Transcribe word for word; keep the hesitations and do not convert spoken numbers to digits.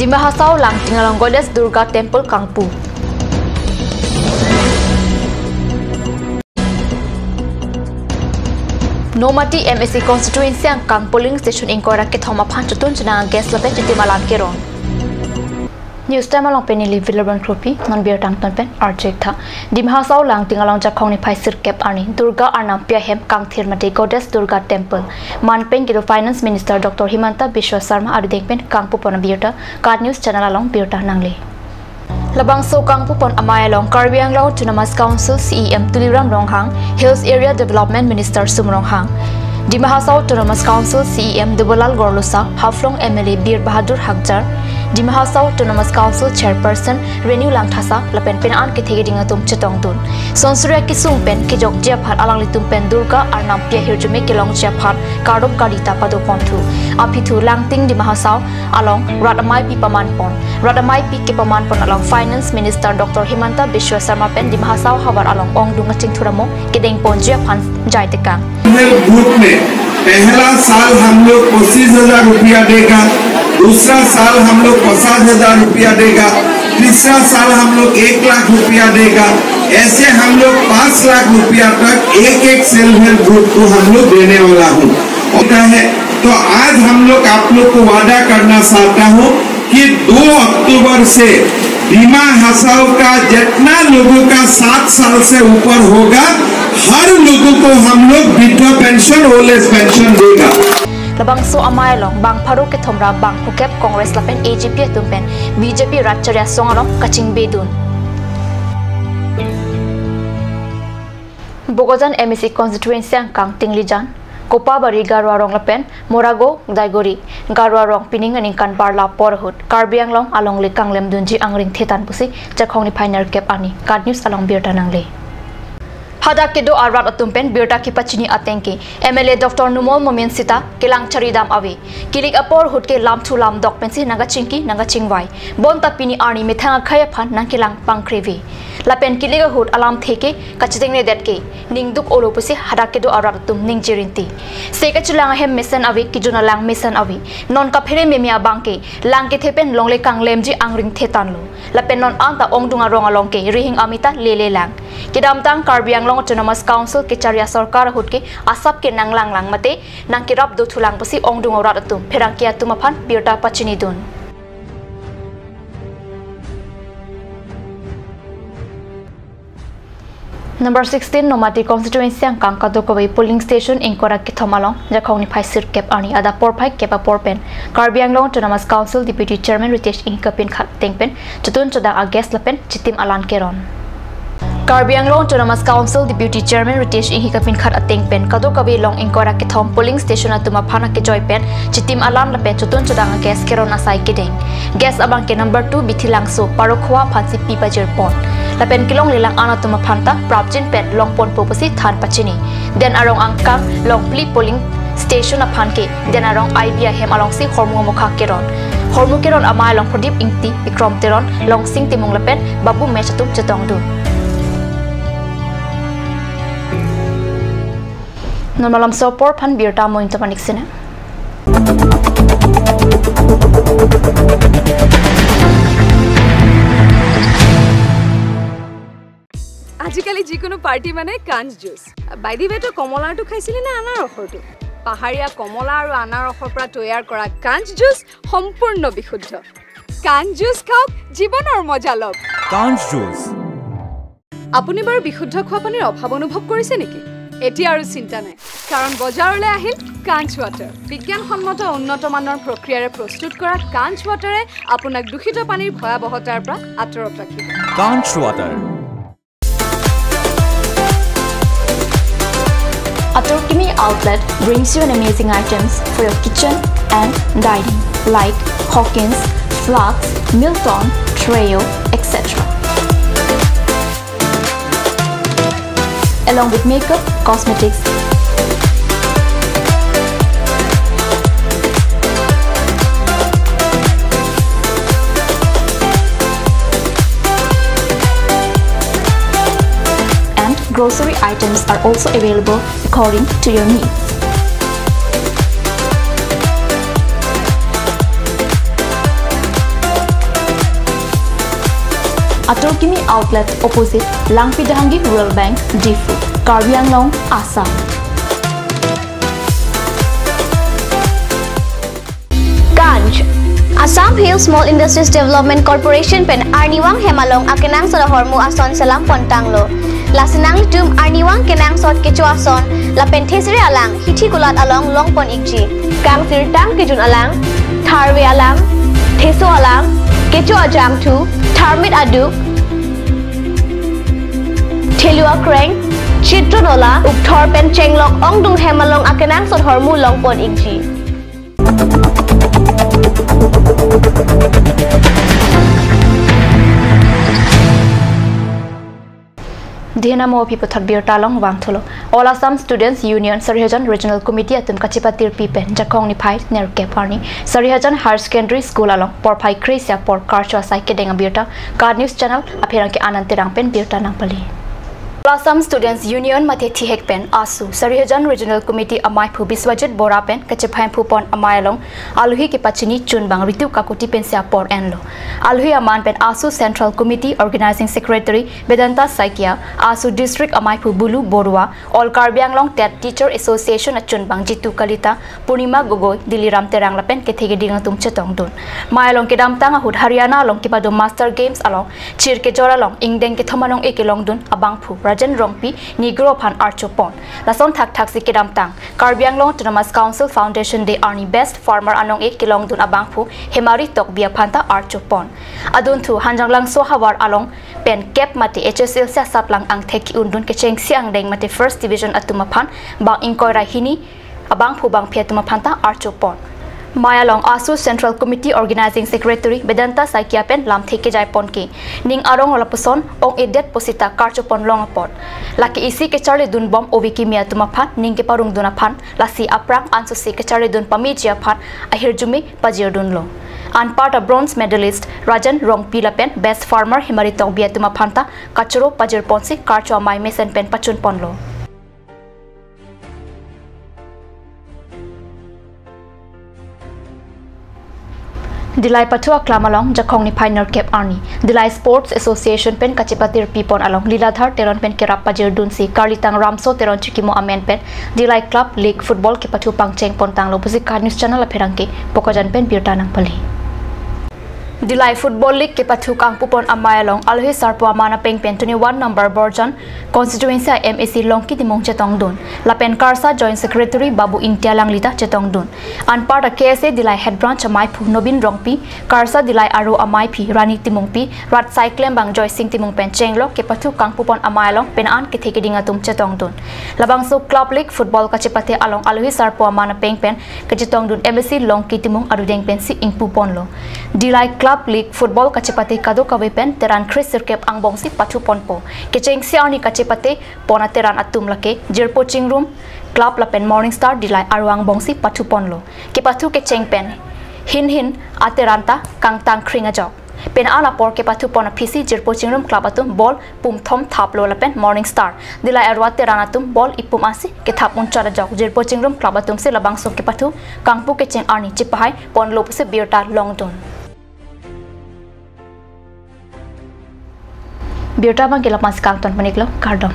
Dima Hasao Langting along Goddess Durga Temple kangpu. Nomati M A C constituency angkang polling station ingkoi ra kethom aphan chotun chonang ages lapen chitim alan keron. News time along pen neli Vilabon Kropi, non birta angton pen arjek tha. Dima Hasao Langting along Jakhong niphai sirkep arni Durga Arnam Pi ahem kangthir mate Goddess Durga Temple man pen kedo Finance Minister Doctor Himanta Biswa Sarma adudeng pen kangpu pon abirta KAT News channel along birta nangle. Labangso kangpu pon amei along Karbi Anglong Autonomous Council C E M Tuliram Ronghang, Hills Area Development Minister Sum Ronghang, Dima Hasao Autonomous Council C E M Debolal Gorlosa, Haflong M L A Bir Bahadur Hagjar, Dima Hasao Autonomous Council Chairperson Renu Langthasa lapen penang kethe keding atum chetongdun. Sonsurya kesung pen kejokji aphan alanglitum pen Durga Arnam Pi ahirjume kelongji aphan kardom kali ta padoponthu. Aphi thu Langting Dima Hasao along rat ameipi paman pon. Rat ameipi kepaman pon along Finance Minister Doctor Himanta Biswa Sarma pen Dima Hasao havar along ongdung kachingthur amo kedeng ponji aphan jaitekang. Help group में पहला साल हम लोग पच्चीस हजार रुपया देगा, दूसरा साल हम लोग पचास हजार रुपया देगा, तीसरा साल हम लोग एक लाख रुपया देगा। ऐसे हम लोग पाँच लाख रुपया तक एक एक सेल्फ हेल्प ग्रुप को हम लोग देने वाला हूँ। होता है, तो आज हम लोग आप लोग को वादा करना चाहता हूँ कि दो अक्टूबर से दिमा हासाओ का जितना लोगों का साठ साल से ऊपर होगा, हर लोगों को हम लोग वृद्धा पेंशन, ओल्ड एज पेंशन देगा। Labangso amei along bang pharo kethom ra bang phukep Congress lapen A J P atum pen B J P rat chari asong along kachingbedun. Bokajan M A C constituency angkang Tinglijan, Kopabari Garo arong lapen Morago Daiguri Garo arong pining aningkan bar la apor ahut Karbi Anglong alongle kanglemdunji angring thetan pusi Jakhong niphai nerkep arni KAT News along birta nangle. Hadak kedo arat atum pen birta kepachini ateng ke M L A Doctor Numal Momin sita kelang charidam ave. Kilik apor ahut ke lamthu lamdok pensi nangkachingki nangkachingvai. Bonta pini arni methang akhei aphan nangkelang pangkreve. Lapen kilik ahut alamthe ke kachitengnedet ke ningduk olo pusi hadak kedo arat atum ningje rinti. Se kachelang ahem mesen ave, kejun alang mesen ave. Non kaphere meme abang ke lang kethe pen longle kanglemji angring thetanlo. Lapen non anta ongdung arong along ke rihing amita lele lang. Kedamtang Karbi Anglong Autonomous Council kechari asorkar ahut ke asap ke nanglanglang mate nangkerap dothulang pusi ongdung arat atum pherangke atum aphan birta pachinidun. Number sixteen Nomati constituency angkang kadokave polling station ingkoi ra kethom along Jakhong niphai sirkep arni adap porphai kep apor pen Karbi Anglong Autonomous Council Deputy Chairman Ritesh Enghi kapinkhat ateng pen chotun chodang ages lapen chitim alan keron. Karbi Anglong Autonomous Council Deputy Chairman Ritesh Enghi kapinkhat ateng pen kadokave along ingkoi ra kethom polling station atum aphan akejoi pen chitim alan lapen chotun chodang ages keron asai kedeng. Ges abang ke number two Bithilangso Parokhwa aphansi pi pajir pon. Lapen kelongle lang-an atum aphan ta prapjin pen longponpo pusi than pachini. Den Arong angkang Longphli polling station aphan ke Den Arong I B ahem alongsi hormu mokha keron. Hormu keron amei along Pradip Ingti, Bikrom Teron, Longsing Timung lapen Babu Mech atum chetongdun. Non malomso apor aphan birta amointo panik sina. আজিকালি যিকোনো পাৰ্টি মানে কাঞ্চ juice. By the ৱে, তই কমলাৰটো খাইছিলি নে আনাৰসৰটো? পাহাৰীয়া কমলা আৰু আনাৰসৰ পৰা তৈয়াৰ কৰা কাঞ্চ জুচ সম্পূৰ্ণ বিশুদ্ধ। কাঞ্চ জুচ খাওক, জীৱনৰ মজা লওক। কাঞ্চ জুচ। আপুনি বাৰু বিশুদ্ধ খোৱা পানীৰ অভাৱ অনুভৱ কৰিছে নেকি? এতিয়া আৰু চিন্তা নাই, কাৰণ বজাৰলৈ আহিল কাঞ্চ ৱাটাৰ। বিজ্ঞানসন্মত উন্নত মানৰ প্ৰক্ৰিয়াৰে প্ৰস্তুত কৰা কাঞ্চ ৱাটাৰে আপোনাক দূষিত পানীৰ ভয়াৱহতাৰ পৰা আঁতৰত ৰাখিব। কাঞ্চ water. Atur Kimi Outlet brings you an amazing items for your kitchen and dining, like Hawkins, Flux, Milton, Treo, et cetera. Along with makeup, cosmetics, and grocery items are also available according to your needs. Atur Kimi Outlet, opposite Langpi Dehangi Rural Bank, Diphu, Karbi Anglong, Assam. Kanj. Assam Hill Small Industries Development Corporation pen arnivang hem along akenangsot ahormu ason selam pontanglo. Lasi nanglitum arnivang kenangsot kecho ason lapen thesere alang hithi kulat along longpon ikji. Kangsirtang kejun alang, tharve alang, theso alang, kecho ajangthu, tharmit aduk, thelu akreng, chitro nola, ukthor pen chenglok ongdung hem along akenangsot ahormu longpon ikji. Dihena mo pi puthot birta along vangthulo. All Assam Students Union Sarihajan Regional Committee atum kachepatirpi pen Jakhong niphai nerkep arni Sarihajan Higher Secondary School along porphai kre-isi apor karcho asai kedeng abirta KAT News Channel apherangke Anand Terang pen birta nangpali. All Assam Students Union mate thihek pen AASU Sarihajan Regional Committee amaiphu Biswajit Bora pen kachephai phupon amei along alohi kepachini chunbang Ritu Kakuti pensi apor enlo. Alohi aman pen AASU Central Committee Organizing Secretary Vedanta Saikia, AASU District amaiphu Bulu Borua, All Karbi Anglong TET Teacher Association achunbang Jitu Kalita, Purnima Gogoi, Diliram Terang lapen kethe keding atum chetongdun. Mei along kedamtang ahut Haryana along kepado Master Games along chir kejor along ingdeng kethom anong-e kelongdun abangphu Rajen Rongpi Negro aphan archopon. Lason thakthak si kedamtang Karbi Anglong Autonomous Council Foundation Day arni Best Farmer anong-e kelongdun abangphu Hemari Tokbi aphanta archopon. Adunthu Hanjanglangso havar along pen kep mate H S L C asaplang angthek ki-undun kechengsi angdeng mate First Division atum aphan bang ingkoi ra hini abangphu bangphi atum aphanta archopon. Mei along AASU Central Committee Organizing Secretary Vedanta Saikia pen lamthe kejaiponke ning arong lapuson ong-edet pusita karchopon long apot. Lake isi kecharlidun bom ove kimi atum aphan ning keparungdun aphan lasi aphrang ansose kecharlidun pameji aphan ahirjume pajirdunlo. Anparta bronze medalist Rajen Rongpi lapen Best Farmer Hemari Tokbi atum aphanta kachoro pajirponsi karcho amei mesen pen pachunponlo. Dillai pathu aklam along Jakhong niphai nerkep arni Dillai Sports Association pen kachepatirpipon along Liladhar Teron pen kerap pajirdunsi karlitang Ramso Teron chikimo amen pen Dillai Club League Football kepathu pangcheng pontanglo pusi KAT News Channel apherangke Bokajan pen birta nangpali. Dillai Football League kepathu kangpupon amei along alohi sarpo aman apeng pen twenty-one number Borjan constituency MAC Longki Timung chetongdun lapen KARSA Joint Secretary Babu Ingti alanglita chetongdun. Anparta KSA Dillai Head Branch amaiphu Nobin Rongpi, KARSA Dillai aro amaiphi Rani Timungpi, rat saiklembang Joysing Timung pen chenglok kepathu kangpupon amei along pen an kethe keding atum chetongdun. Labangso Club League Football kachepate along alohi sarpo aman apeng pen kachetongdun MAC Longki Timung arudeng pensi ingpuponlo. Dillai Club League Football kachepate kadokave pen Teran kre-sirkep angbongsi pathuponpo. Kechengsi arni kachepatepon ateran atum lake Jirpo Chingrum Club lapen Morning Star Dillai aro angbongsi pathuponlo. Kepathu kecheng pen hin hin ateran ta kangtang kring ajok. Pen an apor kepathupon aphisi Jirpo Chingrum Club atum ball pum thom thaplo lapen Morning Star Dillai aro ateran atum ball ipum ansi kethap unchot ajok. Jirpo Chingrum Club atumsi labangso kepathu kangpu kecheng arni chipahaiponlo pusi birta longdun. Birta abangke la-an si kangton pon-iklo, kardom.